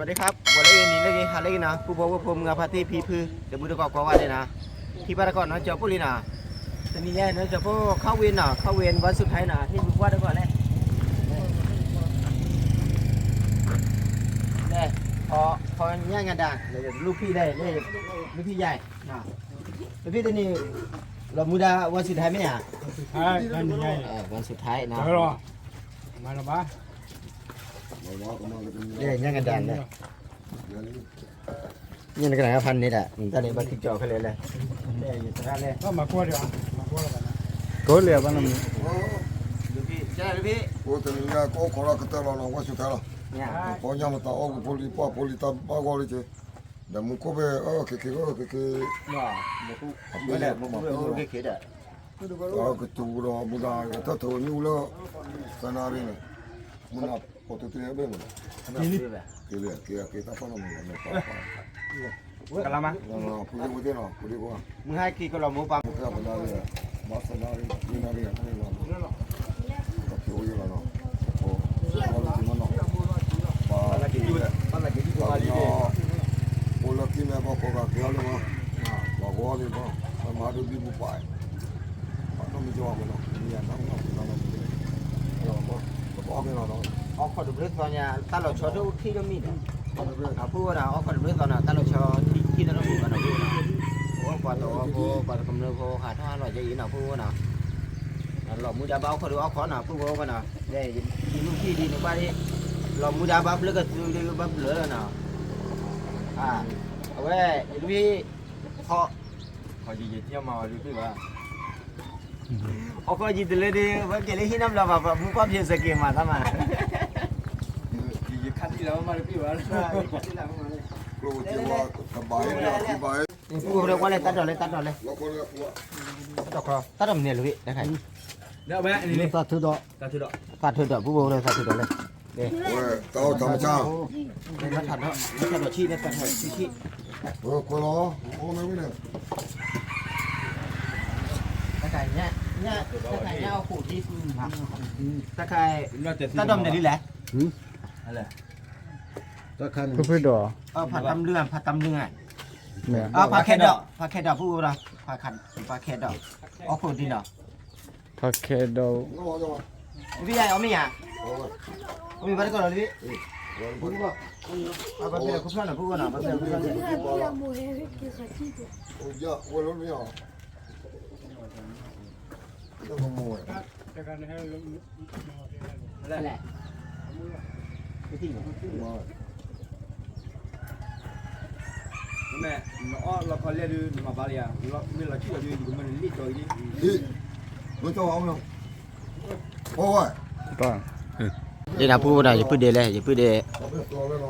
สวัสดีครับ ဝဲလၢဂ့ၤ နံၤလၢဂ့ၤ ဟါလၢဂ့ၤနီၤ ပုၢ်ဖိဝဲၢ်ဖိ မုၢ်ဂၤဖါတံၢ်ဖံဖု တဘျုးတကီၢ်ကိးဂၤဒဲးနီၤ, ထံၣ်ဘၣ်တကီၢ်နီၤ ကၠီၤပူလံနီၤ, တနံၤညါနီၤ ကၠီၤပူ ခီဝ့ၢ်နီၤ ခီဝ့ၢ် วันสุดท้าย နီၤ ဟ့ၣ်မုၢ်ကွၢ်တကီၢ်လဲၣ်, လဲၣ်, ခီညါငါဒၣ် လူဖံလဲၣ်, လူဖံယါ, လူဖံတနံၤ လီၤမူဒါ วันสุดท้าย မ့ၢ်ဧါ, วันสุดท้าย နီၤ, မၤလီၤဘၣ် ညါကဒါလဲၣ်, ညါနကနၣ်ဖးန့ၣ်ဒၣ် နတၢ်န့ၣ်ဘၣ်ခံကၠီခဲလၢာ်လဲၣ်, ယသရၣ်လဲၣ်, ကိးလၢဘၣ်နမံၤ, တနံၤညါကအိၣ်ခိးလီၤကတၢၢ်လီၤနီၤ ဝဲဆူၣ်ထဲလီၤ, ပီညါလီၤတၢ်အီၣ်ကဖိလံၤပှၢ်ဖိလံၤတၢ်ဘၣ်ဂီၢ်လံက့ၤ, ဒီးမူခိၣ်ဖဲအၢခဲခဲအၢခဲခဲ အဖဲလဲၣ်, ကတူၢ်ဒီးမူဒါ ကထၢၣ်ထၢၣ်ဝဲမ့ၣ်အူလၢ သနၣ်ရံၣ်န့ၣ်, မူနၢ်ပိာ်တူၢ်တ့ၢ်ဘ့ၣ်မး, က့ၤလံ က့ၤက့ၤတၢ်ဖီၣ်နီၣ်မူနီၢ်ပၢ်ပၢ်, ကလါမး, ဖိဒ့ဖိသ့ၣ်နီၤ ဖိဒ့ဖိ, မုၢ်ဟါခံကလီၤမူပၢ်, မုၢ်ဟါဖဲနၣ်ရံၣ်, ဘၣ်သနၣ်ရံၣ် မုၢ်နၣ်ရံၣ်န့ၣ်လီၤ, ကဖျိယလီၤနီၤ, ကဖျိ, ကဖျိလၢက့ၤမနီၤ, ဘၣ်လၢက့ၤ, ဘၣ်လၢက့ၤ, အိၣ်လၢက့ၤမဲဘီကိးဂၤက့ၤအီၤလံမး, ဘၣ်ဂီၤလံမး, ပမၤဒိးဘံဘူပာ် ပနီၣ်မ့ၢ်ကီမနီၤ, မ့ၢ်ယၤနီၢ်နီၢ်နီၢ်နီၢ်, ပကအီၣ်က့ၤလီၤနီၤ, အီၣ်ခီၣ်တဘျုးသီညါ တၢ်လီၤဆီဒိၣ်ထံၣ်တမံၤဒီး, အပုၢ်ဝဲနီၤ အီၣ်ခီၣ်တဘျုးသီနီၤ တၢ်လီၤဆီထံၣ်တမံၤဘၣ်နီၤ ပုၢ်ဝဲနီၤ, ပှၤတဝီဖိ ပှၤတကမျၢၢ်ဖိ ဟးထီၣ်ဟးလီၤယဲအံၤနီၤ ပုၢ်ဝဲနီၤ, လီၤမူဒါဘၣ်အီၣ်ခီၣ်ဒုးအီၣ်ခီၣ်နီၤ ပုၢ်ဝဲနီၤ, ယလူၢ်ထံၣ်ဒ်န့ၣ်ဘၣ်ဒ်, လီၤမူဒါဘၣ်ဘျၢကသူဒ်ဘၣ်ဘျၢနီၤ, အဝဲ ယလူၢ်ထံၣ် ခီ, ခီယံာ်ယံာ်ထံၣ်မၤဝဲဒုးဘၣ်, အီၣ်ခီၣ်ယံာ်တလၢဒုး ဝဲက့ၤလၢဟံၣ်နီတဘျီဘၣ် ပှၤမူကွၢ်ဖျဲးစက့ၤမၤတၢ်မး, ယခါထံၣ်လီၤမးတပ့ၢ်ဘၣ်, ပုၢ်ဖိဒီးကွၢ်လဲၣ် တၢ်ဒိးလဲၣ် တၢ်ဒိးလဲၣ်, တၢ်ဒိးခီ တၢ်ဒိးမနုၤလဲၣ်ဝဲ တခါအံၤ, သးထုးဒီး သးထုးဒီး ပုၢ်ဖိဒီးသးထုးဒီးလဲၣ်, တၢ်အိၣ်တၢ်မဆါ, တၢ်ဒိးဆံၣ် တၢ်ဒိးဆံၣ်ဆံၣ်, ကွၢ်လီၤ, တၢ်ခါညါ တၢ်ခါညါအီၣ်ခိၣ်ဒ်, တၢ်ခါ, တၢ်ဒိးမနုၤဒ်လဲၣ်, တၢ်ခါန့ၣ် ဖုဖုဒီး, ဖးတၢ်မနုၤ ဖးတၢ်မနုၤ, ဖးခဲဒီး ဖးခဲဒီး ပုၢ်ဖိဒီး, ဖးခဲဒီး အီၣ်ခိၣ်ဒ်နီၤ, ဖးခဲဒီး, ဖုဖုယါအီၣ်မ့ၢ်ယါ, အီၣ်မ့ၢ်ဘၣ်တကီၢ်လီၤလံ, ဘၣ်ဖဲလၢခိၣ်ဖျီၣ်နီၤ ပုၢ်ဖိနီၤ ဘၣ်ဖဲလၢခိၣ်ဖျီၣ်န့ၣ် လဲၣ်, မ့ၢ်နအီၣ်လီၤခီလဲၣ်ဒုး နမၤဘၣ်လံဧါ, မ့ၢ်လီၤဆံၣ်လီၤဒုး ယကမၢနလံၣ်ကၠီအံၤ, လံနၤပုၢ်ဖိနီၤ ယပုၢ်ဒဲးလဲၣ် ယပုၢ်ဒဲး,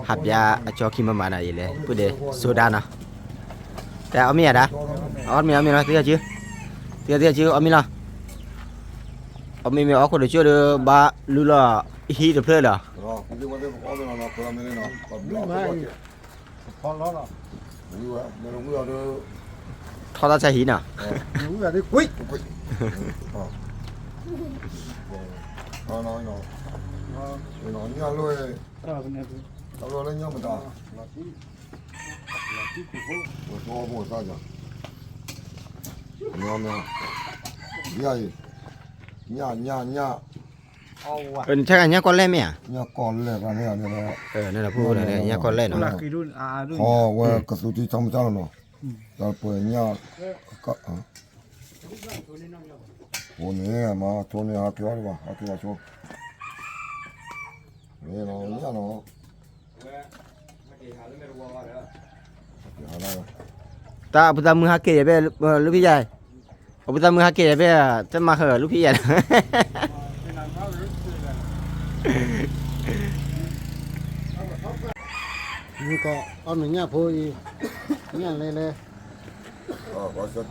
ဟးပျါအကၠီခံမၤမၤနီၤ ယလဲၣ် ပုၢ်ဒဲး စိဒၤနီၤ, တၢ်အီၣ်မ့ၢ်ယါဒၣ်, အီၣ်မ့ၢ်အီၣ်မ့ၢ်လီၤ သ့ၣ်ယၤစု, သ့ၣ်ယၤစု အီၣ်မ့ၢ်လီၤ, အီၣ်မ့ၢ်မ့ၢ်အီၣ်ခိၣ်တကၠိၢ်ဒီး ဘၣ်လူလီၤဟံၣ်တဖျၢၣ်လီၤ ထီၣ်တၢ်ဆါဟံၣ်နီၤ, နထါညၣ်ကီၢ်လဲၢ်မ့ၢ်ဧါ, ညၣ်ကီၢ်လဲၢ်နီၤ, ဝဲကသူထံထီမတၢ်လီၤနီၤ, တၢ်ပှဲၤညၣ်, ဖိန့ၣ် မၤထိန့ၣ် ဟးက့ၤအီၤဒံးဘၣ် ဟးက့ၤအီၤဆိ, မ့ၢ်နီၤ ညၣ်နီၤ, တၢ်အပူၤသးမုၢ်ဟးက့ၤယဲၢ်ဖဲ လူဖံယါ, အပူၤသးမုၢ်ဟးက့ၤယဲၢ်ဖဲ တမၤဃၢၤလူဖံယါ, မုၢ်ကီး အီၣ်မ့ၢ်ညၣ်ဖိအံၤ, ညၣ်လဲၤလဲၤ, အီၣ်မ့ၢ် ပုၢ်ဖိ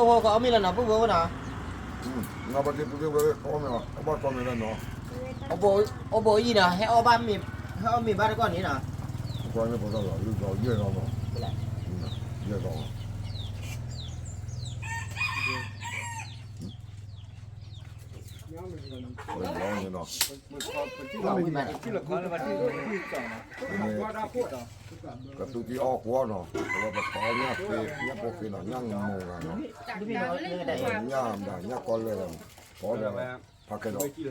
ဖိကအီၣ်မ့ၢ်လီၤနီၤ ပုၢ်ဖိဖိနီၤ, နဘၣ်တ့ပူၤတ့ဝဲ အီၣ်မ့ၤလီၤ အီၣ်ဘၣ်ကီမ့ၤလၢနီၤ, အိၣ်ဘိအံၤနီၤ ဟဲအီၣ်ဘၣ်မ့ၤ ဟဲအီၣ်မ့ၤဘၣ်တကီၢ်န့ၣ်နီၤ, ကွၢ်န့ၣ်ပသးလီၤ လုၢ်ဒီးယဲၢ်နီၤနီၤ, ယဲၢ်နီၤ, ကသူတံၢ်အီၣ်ကွီၢ်နီၤ အဝဲပထီညၣ်သ့ ညၣ်ဖိဃ့နီၤ ညၣ်မိၢ်ဂၤနီၤ, ညၣ်မဒါ ညၣ်ကီလၢာ်လီၤ, ဖီဒီး ဖးခဲဒီး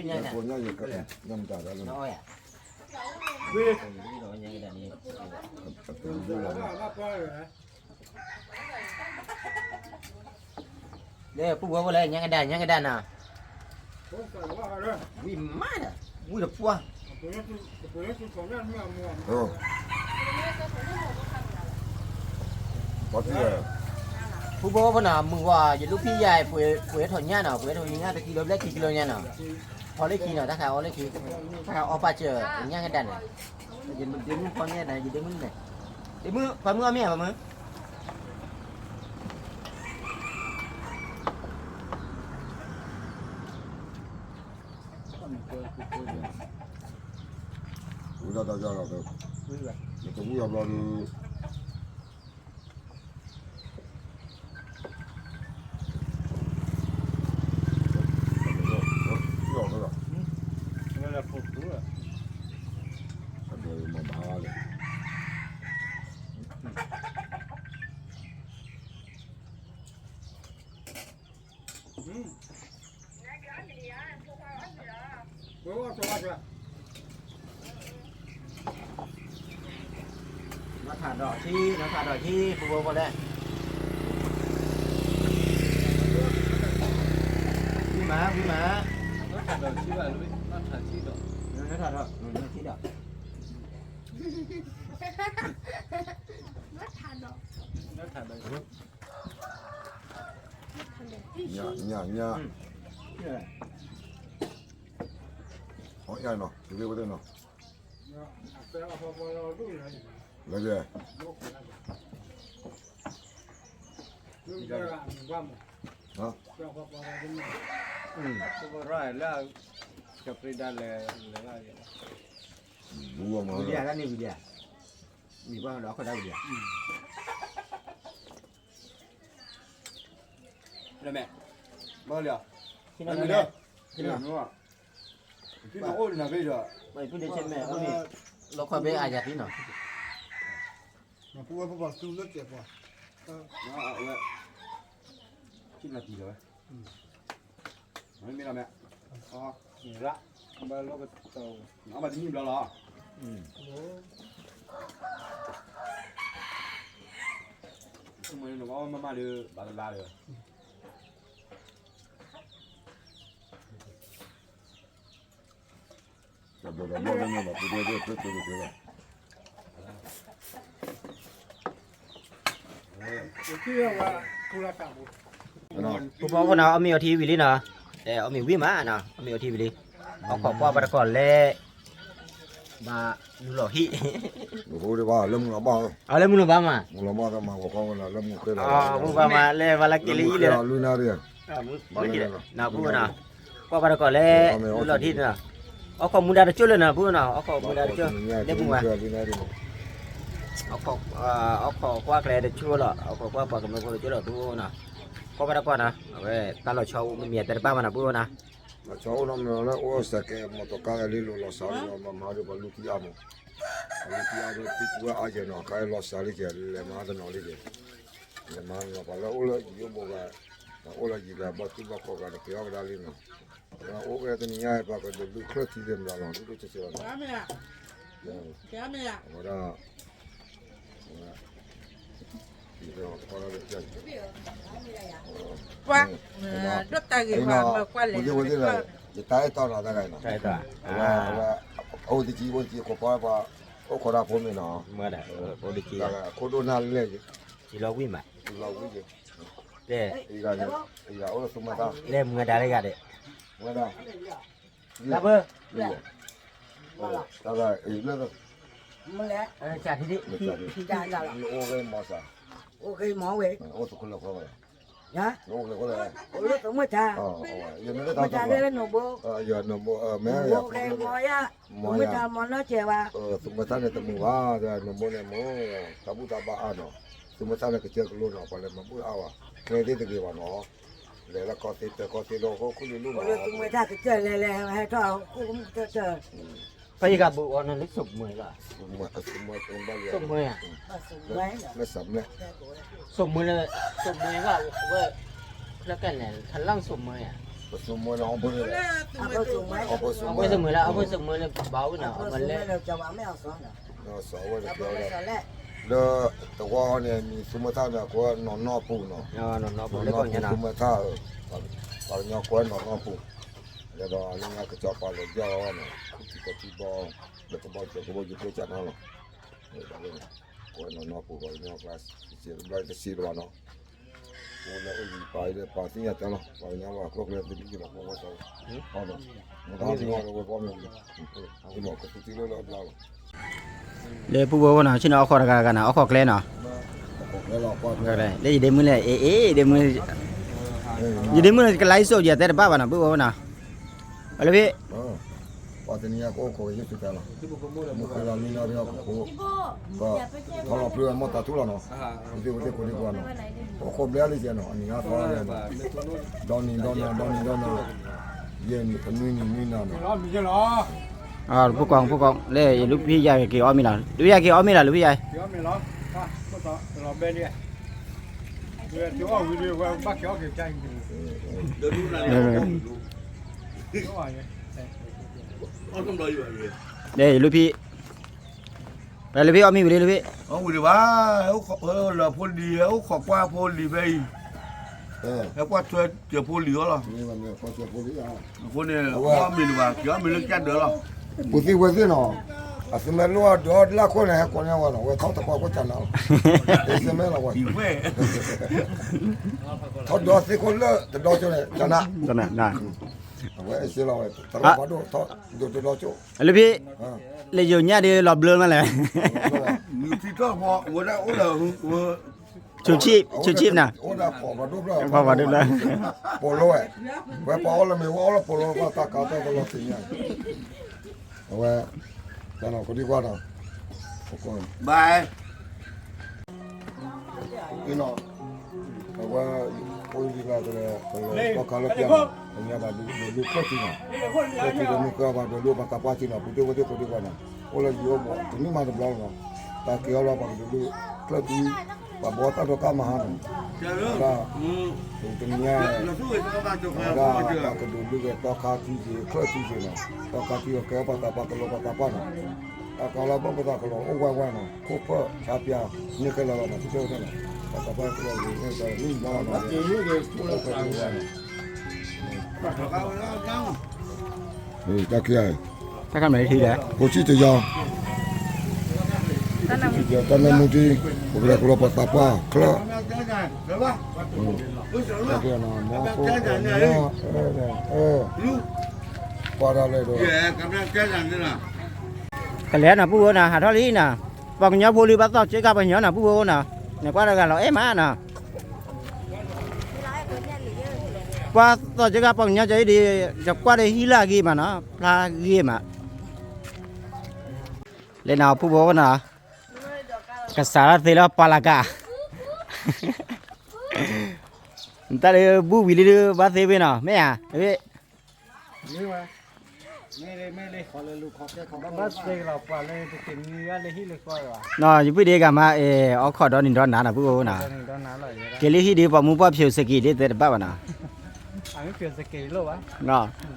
ညၣ်ဖိညၣ်ယဲၢ် ညၣ်မဒါဒၣ်လၢ အတုၤဒၣ်လီၤ လၢပူၤဝဲဝဲလၢညါကဒၣ် ညါကဒၣ်နၤ, ဝံၣ်မးဒီး ဝံၣ်တပှၢ်, ပှၤထံၣ်, ဖုဘိဖိနီၤ မုၢ်ဝါ ယလူၢ်ဖံယၤ ပှ့ၤထီၣ်ညၣ်နီၤ ပှ့ၤထီၣ်ညၣ်တကံလိဘျဲၣ်ခံကံလိညါနီၤ, ဖီလၢခံနီၤ တၢ်ခါအီလၢခံ, တၢ်ခါအီပာ်စၢၤညၣ်ကဒၣ်န့ၣ်, ယဒ့မုၣ်ဖီညၣ်ဒၣ် ယဒ့မုၣ်န့ၣ်, ဒ့မုၣ် ပှၤမုၣ်အီၣ်မ့ၢ်ဧါ ပှၤမုၣ် ဝံၤဒီးတၢ်ယါလီၤ, နတဝံၣ်အဘျီဒီး အဘျီမၤဘၣ်လီၤ, နီၢ်ထးဒီးထံ နီၢ်ထးဒီးထံ ပူဖိဖိလဲၣ်, ဝံၣ်မး ဝံၣ်မး, နီၢ်ထးဒီးထံဘၣ်လၢ နီၢ်ထးထံဒီး, နီၢ်ထးဒီး, နီၢ်ထးဒီး, နီၢ်ထးဒီး ညၣ် ညၣ် ညၣ်, အီၣ်ယါနီၤ သုးရ့ဝဲသ့ၣ်နီၤ, လၢယဲ, လၢ ဝံၤဒံးလၢန့ၣ်ဝံၤဒံး, မံၤဘၣ်ဒီးအခီၣ်ဒၣ်ဝံၤဒံး, လၢမဲာ်, ဘၣ်လၢ, ဟံးနီၤလၢမဲာ်, ဟံးနီၤ, ပူၤဒ့ဆ့မဲာ်အိၣ်န့ၣ်, လီခီဘ့အါယၤသံနီၤ, ပူၤဝဲပပှၤသူလၢကဲပှၤ, ဝဲ, ထံၣ်နၤတံၤလီၤဝဲ, မ့ၢ်လီၤမဲာ်, အီ, မ့ၢ်ရၣ်, ဘၣ်လီၢ်ကတီၤ, အီၣ်ဘၣ်တနံၣ်ဘျီလီၤ, မ့ၢ်နကအီၣ်မးမးဒီး ဘၣ်တလါဒီး တၢ်ဘျီဒီးဘျီဒီးန့ၣ်ဘၣ် ပူၤဒ့ဒ့ ဖဲက့ၤက့ၤလီၤ, ပူၤဘီဖိနီၤ အီၣ်မ့ၤအီထံဝံၤလံနီၤ, အီၣ်မ့ၤဝံၤမးနီၤ အီၣ်မ့ၤအီထံဝံၤလံ, အီၣ်ခိးကွၢ်ဘၣ်တကိးလဲၣ်, ဘၣ်မုၢ်လီၤဟံၣ်, လၢမုၢ်လီၤဘၣ်, လၢမုၢ်လီၤဘၣ်မး, မုၢ်လီၤဘၣ်တမၤဂီၤခီဝဲလီၤ လၢမုၢ်ဃ့လီၤ, မုၢ်ဘၣ်မး လဲၤဘၣ်လၢက့ၤလၢယံၤလၢ, နပူၤနီၤ, ကွၢ်ဘၣ်တကိးလဲၣ် မုၢ်လီၤထံၣ်နီၤ, အီၣ်ခိးမူဒါတကၠိၢ်လၢနပူၤနီၤ အီၣ်ခိးမူဒါတကၠိၢ်, လၢမုၢ်ဘၣ်, အီၣ်ခိးကွၢ်ကျဲတကၠိၢ်လီၤ အီၣ်ခိးကွၢ်ပှၤကမၢဖိတကၠိၢ်လီၤပူၤနီၤ, ကွၢ်ဘၣ်တကိးနီၤ အဝဲတၢ်လီၤဆီအိၣ်မ့ၢ်မ့ၢ်တဲတဘၣ်မးနီၤပူၤနီၤ, လီၤဆီအိၣ်နီၤ မ့ၢ်လၢအိၣ်စဲးကဲး မီၢ်တီၤကါလၢလီၤလီၤစးလီၤ မၤမၤဒီးပှၤလူၤတံၢ်အါမး, ပှၤလူၤတံၢ်အါဒီး တံၢ်ပူၤဝဲအါယဲၢ်နီၤ ခါအံၤလီၤစးလံကဲး လဲၤမၤတနီၤလံကဲး, လဲၤမၤနီၤ ပှၤလၢအိၣ်လၢယိယိဘိဂၤ, အိၣ်လၢယံၤဂၤ ဘၣ်သူၣ်ဘၣ်ကီၢ်ဂၤန့ၣ် က့ၤအီၣ်ကဒါလံနီၤ, အိၣ်ဝဲတနံၤညါ ပှၤကဒုးဘျုးချၢထံသ့ၣ်မတၤလီၤ ဒိၣ်ဒိၣ်ဆဲးဆဲးလီၤနီၤ, အဝဲဒၣ် ပှၤ, ဒိၣ်တၢ်ဂ့ၤပှၤမၢကွၢ်လဲၣ်, ယတၢ်အဲၣ်တီနီၤ တၢ်ဂၤနီၤ, အဝဲ, အဝဲ, အိၣ်တကံ အိၣ်တကံ ခိးကွၢ်ပှၤ, အိၣ်ခိးတၢ်ဖိမ့ၢ်နီၤ, အခိၣ်ဒိၣ်နၢ်လဲၣ်, လီၤဝံၣ်မး, လီၤဝံၣ်, အိၣ်လၢသူမတၢ်, လဲၤမုၢ်ဂၤဒၣ်လၢဂၤဒဲး, မုၢ်ဂၤဒၣ်, လၢဘၢ တၢ်ဂၤအံၤလၢ, မလဲၣ်, အိၣ်ဂ့ၤမီၤစၢ်, အိၣ်ဂ့ၤမီၤဝဲ, အိၣ်သကိးလၢဃီဘၣ်လီၤ, အိၣ်လၢသုးမုၢ်ထါ, သုးမုၢ်ထါလၢနိၣ်ဘိ, နိၣ်ဘိ, မ့ၢ်ယၤ, သုးမုၢ်ထါမ့ၢ်နီၢ်စဲးဘၣ်, သုးမုၢ်ထါန့ၣ်တမုာ်ဘၣ်, နိၣ်ဘိန့ၣ်မုာ်, တၢ်ဘူၣ်တၢ်ဘါအါနီၤ, သုးမုၢ်ထါန့ၣ်ကစၢၢ်ကလိနီၤ, ပှၤလဲၤမၤဘူၣ်အါဘၣ်, ကျဲသ့ၣ်တဂ့ၤဘၣ်နီၤ, လဲၤလၢကီၢ်သ့ၣ်တၢၤကီၢ်သ့ၣ်ဒီး ဟီၣ်ခိၣ်လၢလူနီၤ, သုးမုၢ်ထါကစၢၢ်လဲၤလဲၤဟဲထီၣ်ဟီၣ်ခိၣ်မုၢ်ကတၢၢ်တၢၢ် ဖဲယကဘူးအီၤန့ၣ်လၢစိာ်မွဲဘၣ်, စိာ်မွဲ, စိာ်မွဲ, လၢစးမလဲၣ်, စိာ်မွဲလၢ, စိာ်မွဲဘၣ်ဝဲ, ဖျၢၣ်ကဲန့ၣ် ထလီၢ်စိာ်မွဲဧါ, စိာ်မွဲလၢ, အီၣ်ဖိစိာ်မွဲလၢ, အီၣ်ဖိစိာ်မွဲလၢဘၣ်ဝဲန့ၣ်, အဝဲလဲၤ, လၢတဝီန့ၣ် မံၤသူမွဲထၣ်န့ၣ် ကိးနီၢ်နီၢ်ပူၤနီၤ, နီၢ်နီၢ်ပူၤသူမွဲထၣ်, ပှၤကညီကိးနီၢ်နီၢ်ပူၤ, ဒီးလၢညါကစီၤပၤလဲၤယီၢ်ဝဲန့ၣ် ခူၣ်ထံကီထံဘီ, လၢကဘီကဘီယူၤကျိၣ်စ့နီၤလီၤ, ကိးနီၢ်နီၢ်ပူၤ ပှၤကညီကျါ, တစံးတဘျီတစံးတဘၣ်နီၤ, အိၣ်လၢအိၣ်လံပာ်အံၤဒီးပာ်သ့ၣ်ညါတၢ်လီၤ, ပှၤကညီဝဲကျိၣ်ကျဲသ့ၣ်တဘျီလီၤ, ပဝဲသီ, ပဝဲသီ, မ့ၢ်ကသူတ့လၢလၢအဘျါလီၤ, လၢပုၢ်ဝဲၢ်ဖိနီၤ ဆ့ၣ်နီၤအီၣ်ခိးတဂၤဂၤနီၤ အီၣ်ခိးကျဲနီၤ, လၢယဒ့မုၢ်လဲၣ် အ့ အ့ ဒ့မုၢ်, ယဒ့မုၢ်ကလါအံၤစိာ်ယၤတဲတဘၣ်ဘၣ်နီၤ ပုၢ်ဝဲၢ်ဖိနီၤ, အလၢဖံ ပှၤတနံၤညါကအိၣ်ခိးက့ၤယ့ၣ်ၡူးတၢ်လီၤ, မုၢ်ဃ့လီၤမံနီၤဒီးကဖိ, ကထီၣ်လီၤဖျိဝဲမီၢ်တၢ်ထူၣ်လီၤနီၤ, ဝဲသ့ၣ်ဝဲသ့ၣ်ကိးဒံကွၢ်နီၤ, အိၣ်ခိးဘျဲလံကဲနီၤ အနံၤအါသီန့ၣ်, ဒီနံၤဒီနၤ ဒီနံၤဒီနၤ, ယဲၢ်နံၤ နွံနံၤ နွံနၤနီၤ, ဖိကီၢ် ဖိကီၢ် လၢယလူၤဖံယၤက့ၤအီၣ်မ့ၤလီၤ လူၤဖံယၤက့ၤအီၣ်မ့ၤလီၤ လူၤဖံယၤ လၢယလူၤဖံ, လၢယလူၤဖံအီၣ်မ့ၤဝံၤလံ လူၤဖံ, အဝံၤဒံးဘၣ်, လၢဖိလံၤ အိၣ်ခိးကွၢ်ဖိလံၤဖဲအံၤ, ဟဲကွၢ်ထွဲစၢၤဖိလံၤအီၤလီၤ, အဃိန့ၣ် အီၣ်မ့ၤဒံးဘၣ် က့ၤအီၣ်မ့ၤလၢကစၢ်ဒၢးလီၤ, ပူၤသံဝဲသ့ၣ်နီၤ, အသုမ့ၢ်လိၣ်အဒၢးအီၣ်လၢခိၣ်န့ၣ် ဟဲကိးန့ၢ်ဝဲနီၤ ဝဲထီၣ်တပှၢ်ခိၣ်ကနၤလီၤ, အသုမ့ၢ်လီၤဝဲ, ထီၣ်ဒၢးသ့ၣ်ခိၣ်လၢတဒီကၠိန့ၣ် ကနၤ, အဝဲအစ့လီၤဝဲ, တရၣ်ပှၤဒိၣ်ထီၣ်ဒိၣ်တဒီကၠိ, အလၢဖံ, လၢယိၤညၣ်ဒ်လီၤဘျၢမးလဲၣ်, ထံထီၣ်ဖီဝဲဒၣ်အိၣ်ဒီး, ဆူၣ်ဆံၣ်, ဆူၣ်ဆံၣ်နၤ, အိၣ်ဒီးဖီပှၤဒိၣ်ဘျၢ, ပိာ်လိဝဲ, ဝဲပှၤအီၣ်လၢမ့ၢ်ဝဲအီၣ်လၢပိာ်လိပှၤတၢ်ကးတၢ်တလီၤသ့ၣ်ညါ, အဝဲ, တၢ်နီၤ ကိးဒံကွၢ်နီၤ, ဘၣ် အဝဲ, အိၣ်လံလၢကလဲၤ, ကလဲၤသီခါလၢပျၢၤနီၤ, ပညါဘၣ်ဒိးဒိးဒိးချၢၣ်ထံနီၤ, ချၢၣ်ထံဒီးမ့ၢ်ကဘၣ်ဒိးဒိးပှၤသးပှၢ်ထံနီၤ, ပူၤတ့ၢ်ဝဲသ့ၣ်ကိးဒံကွၢ်နီၤ, အိၣ်လၢယအိၣ်ဘီ တနံၣ်မးတဘျီနီၤ, တၢ်က့ၤအီၣ်လီၤပှၤကဒိးဒိးချၢၣ်ထံ, ပှၤဘီတၢ်ဒီးကါမဟါနီၤ, တၢ်, တနံၤညါ, ဝဲဒၣ်ပှၤကဒိးဒိးက့ၤသီခါထံက့ၤ ချၢၣ်ထံက့ၤနီၤ, သီခါထံကကဲပှၤသးပှၢ်ကလီပှၤသးပှၢ်နီၤ, တၢ်ကီလၢဘၣ်ပသးကလီအိၣ်ဝဲဝဲနီၤ, ခိၣ်ဖၢၣ်ဆါပၠါ, န့ၢ်ခဲလၢာ်လီၤနီၤ, ပတဲဝဲန့ၣ်, ပှၤသးပှၢ်ကလီက့ၤန့ၢ်ကလီမံဘီလီၤနီၤ, တၢ်ခံဂၤ, တၢ်ခံဂၤ, ဖိဆံးတယီၤ, တၢ်နၢမူထံ, ပကလဲၤကလီပှၤသးပှၢ်ချၢၣ်, တၢ်ခံဂၤနီၤ, ပှၤဒၣ်လဲာ်ဒီး ကလဲၤနီၤ ပုၢ်ဧၢနီၤ ဟးထီၣ်လံနီၤ, ပှၤကညီဖိလံ ဘၣ်သီၣ်က့ၤကါပှၤကညီနီၤ ပုၢ်ဧၢနီၤ, နကွၢ်တဂၤလီၤအဲၣ်မးနီၤ, ပှၤသီၣ်က့ၤကါပှၤကညီကဒ် ယကွၢ်ဒီးဟံးလၢအဂ့ၤမးနီၤ ဖျါဂ့ၤမး, လဲၤနီၤ ပုၢ်ဧၢနီၤ, ကစးထီၣ်သ့လၢပှၤလၢကါ တၢ်လၢဘူၣ်ဝံၤလံဒုး ဘၣ်သ့ဝဲနီၤ မ့ၢ်ဧါ, ယပုၢ်ဒ့ဂၤမး အီၣ်ခိးဒီနံၤဒီနၤနီၤ ပုၢ်ဧၢနီၤ, က့ၤလၢဟံၣ်ဒုး ပိာ်မုၣ်ပှၢ်ဖျိးစကံးဒ်တဲတဘၣ်ဘၣ်နီၤ,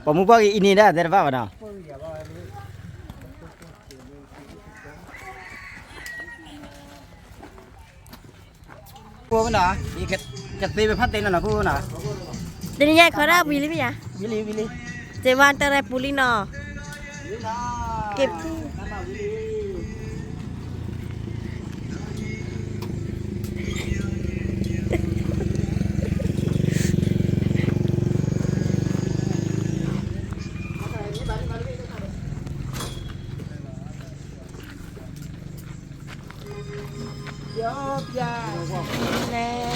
ပိာ်မုၣ်ပှၢ်က့ၤအံၤန့ၣ်ဒၣ် တဲတဘၣ်ဘၣ်နီၤ ပုၢ်ဧၢနီၤ, ယကသ့ဖဲဖးတဲနီၤနီၤ ပုၢ်ဧၢနီၤ, တနံၤညါခီဒၣ်ဝံၤလံမ့ၢ်ဧါ, ဝံၤလံ ဝံၤလံ, စ့ဝါတရဲၣ်ပူၤလံနီၤ, က့ၤ ယပျၢ်လဲၣ်,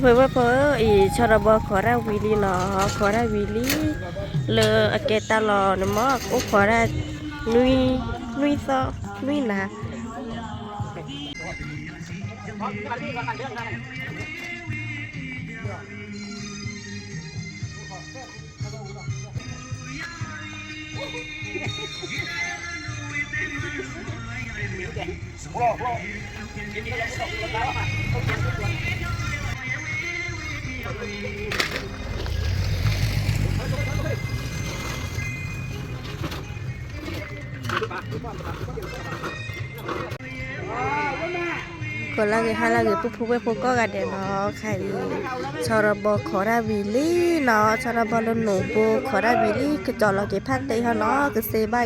ပဝဲဖိအံၤ ဆီဒီးဘီခိးတၢ်ဝံၤလံနီၤ, ခိးတၢ်ဝံၤလံ, လၢအကဲတၢ်လီၤန့ၣ်မ့ၢ် အိၣ်ခိးတၢ် နွံ, နွံသီ, နွံနၤ ကိးလၢဂ့ၤဟါလၢဂ့ၤ ပုၢ်ဖိဝဲၢ်ဖိကိးဂၤဒဲးနီၤ, ခဲအံၤ ဆီဒီးဘီခိးတၢ်ဝံၤလံနီၤ, ဆီဒီးဘီလၢနိၣ်ဘိခိးတၢ်ဝံၤလံ ကကၠီလီၤက့ၤဖးတ့ၢ်ဟီနီၤ,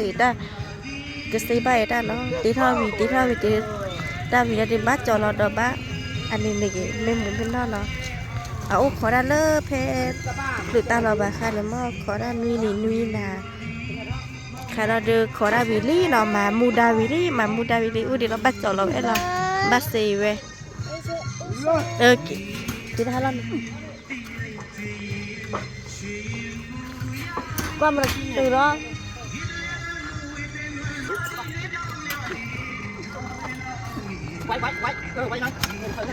ကစ့ဘၣ်အံၤတၢ် ကစ့ဘၣ်အံၤတၢ်နီၤ, တ့ထီၣ်ဝံၤ တ့ထီၣ်ဝံၤ တ့, တၢ်ဝံၤလၢတဘၣ်ကၠီလီၤဒီးဘၣ်, အန့ၣ်န့ၣ်ဂ့ၤ မ့ၢ်မုာ်မ့ၢ်နီၢ်နီၤ, အအိၣ်ခိးတၢ်လၢဖဲ လုၢ်တၢ်လီၤဘၣ်ဃးန့ၣ်မ့ၢ်ခိးတၢ်နွံနံၤနွံနၤ ခါဒီးဒုးခိးတၢ်ဝံၤလံနီၤ, မၤမူဒါဝံၤလံ, မၤမူဒါဝံၤလံ အိၣ်ဒံးလီၤ ဘၣ်ကၠီလီၤ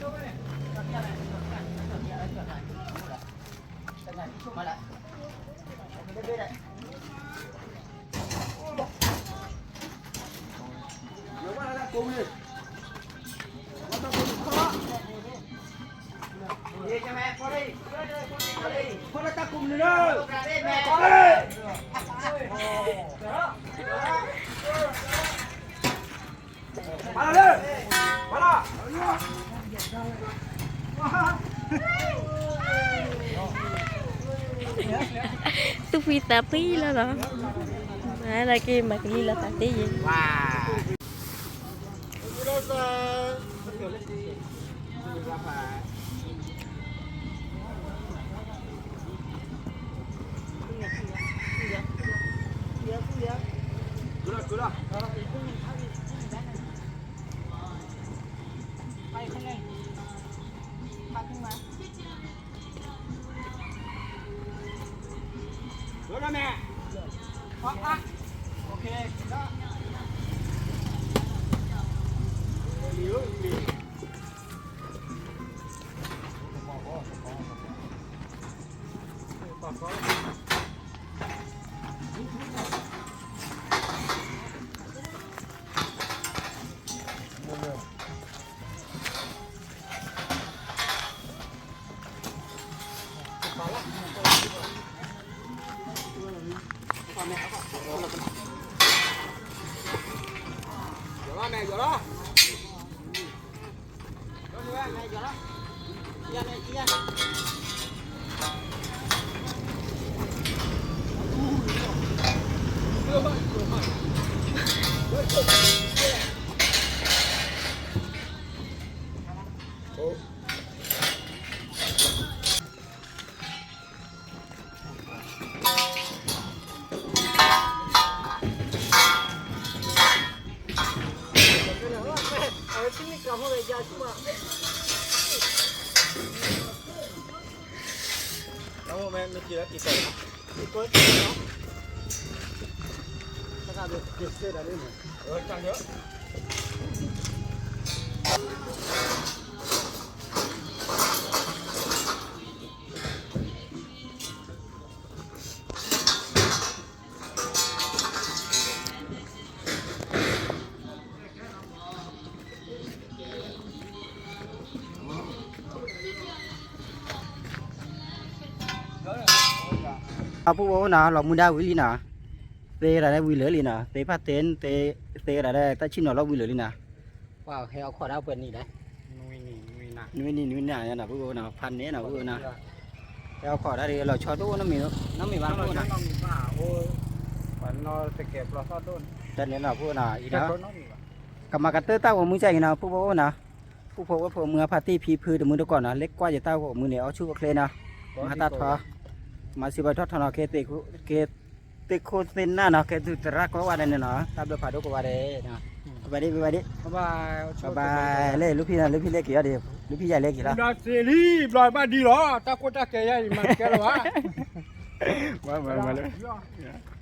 ဝဲလီၤ, ဘၣ်စ့ဝဲ, က့ၤတဟါလီၤ, ကွၢ်မၤတုၤလီၤ. သူၣ်ဖှံသးဖှံလီၤလီၤ, မၤလၢက့ၤမၤကလံလီၤသးသ့ယဲၢ်. အပုၢ်ဝဲၢ်အိၣ်နီၤ လီၤမူဒါဝံၤလံနီၤ, သ့တၢ်လၢဝံၤလၢာ်လံနီၤ, သ့ဖးတ့ၢ် သ့တၢ်လၢတၢ်ဆံၣ်နီၤလီၤဝံၤလၢာ်လံနီၤ, ပှၤဟဲအီၣ်ခိးဒၣ်ပှဲၤနံၣ်လဲၣ်, နွံနံၣ်နွံနံၣ်နီၤ ပုၢ်ဝဲၢ်နီၤ ဖးန့ၣ်နီၤ ပုၢ်ဝဲၢ်နီၤ, ဟဲအီၣ်ခိးဒၣ်ဒီးလီၤဆီတအိၣ်နီတမံၤ, နီတမံၤဘၣ် ပုၢ်ဝဲၢ်နီၤ, တၢ်န့ၣ်နီၤ ပုၢ်ဝဲၢ်နီၤ အံၤနီၤ, ကမၤကတၢၢ်တၢ်ဂီၤမူကၢ်အံၤနီၤ ပုၢ်ဝဲၢ်အိၣ်နီၤ, ပ ဖိဝဲဖိမုၢ်အဖါတံၢ်ဖံဖုတမုၢ်တကိးနီၤ လၢကွၢ်ယတၢ်ဂီၤမုၢ်န့ၣ် အီၣ်ဆူၣ်အိၣ်ချ့နီၤ, မၤတၢ်ထီ, မၤစံးဘၣ်ထီၣ်ထီနီၤ, ကဲသ့ၣ်ခိၣ်သ့ၣ်နၢ်နီၤ, ကဲသုသရၣ်ကိးဂၤဒဲးန့ၣ်နီၤ, တၢ်ဘျုးဖးဒိၣ်ကိးဂၤဒဲး, ဘၣ်ဒံး ဘၣ်ဒံး, ဘၣ်ဘၣ်, လၢလူဖံနီၤ လူဖံလဲၤက့ၤအီၤဒံး, လူဖံယၤလဲၤက့ၤလီၤ, ဘျီဘၣ်ဒံးလီၤ တၢ်ကိၢ်တၢ်ကဲယါအံၤ မၤတကဲလၢၤဘၣ်, မၤမၤမၤလၢ